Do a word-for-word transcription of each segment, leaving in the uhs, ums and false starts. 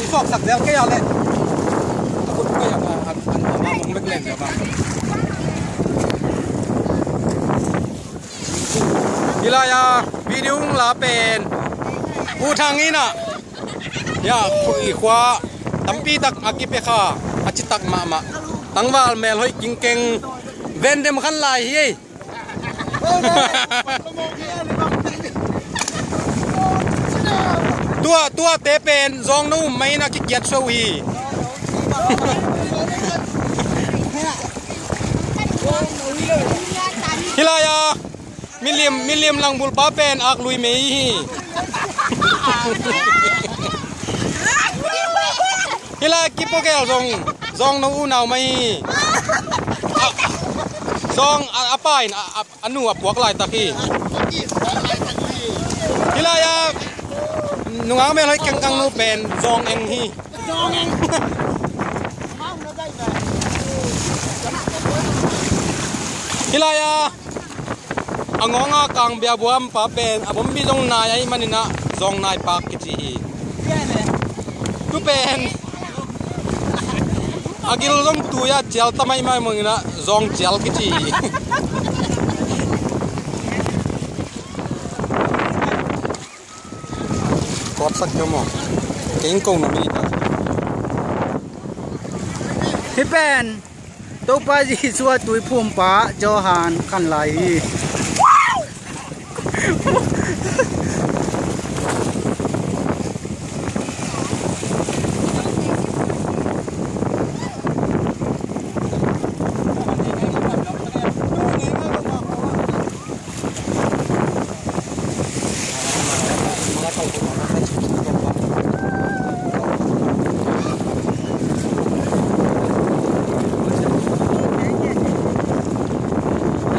Suaksak zel kei a leh. A kut kei a, a, a, a, a mong bek len zel bang. Hi lai-a video hong la pen U Thang in ah, ya, i khua tampi tak a kipia kha, a citak mahmah. Tangval melhoih kingkeng, Vendem khan lai hi ei. Tua, tuate pen zawng na um mai na kikiat suah uh hi. Hi lai-a milim, milim langbulpa pen aklui mei hi. Hi lai kipogel zong, zawng na unau mai hi. A, zawng a, a pa in a, a, a nu a puak laitak hi. Hi lai-a nungak melhoih kengkang nu pen zawng eng hi. Hi lai-a a ngawnga kang biabuam pa pen a bombi zong nai ahih manin ah zawng nai pak kici hi. Tu pen a gil zong tui-a cial tam ahih manin ah zawng cial kici hi. Kawtsak kei maw? Kei in ko na mi ta. Hi pen Topa Jesu a tuiphumpa Johan khan lai hi.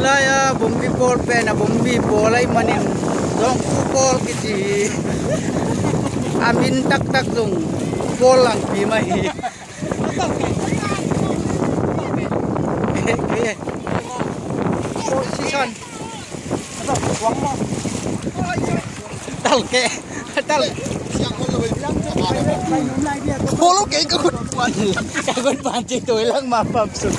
Lai-a bombi pawl pen a bombi pawl ahih manin zawngkhu pawl kici hi. A min taktak zong pawl langpi mah hi. Position. Tal ke. Tal. Polo ke ka khut pan. Ka khut pan cik tu ilang ma pam sut.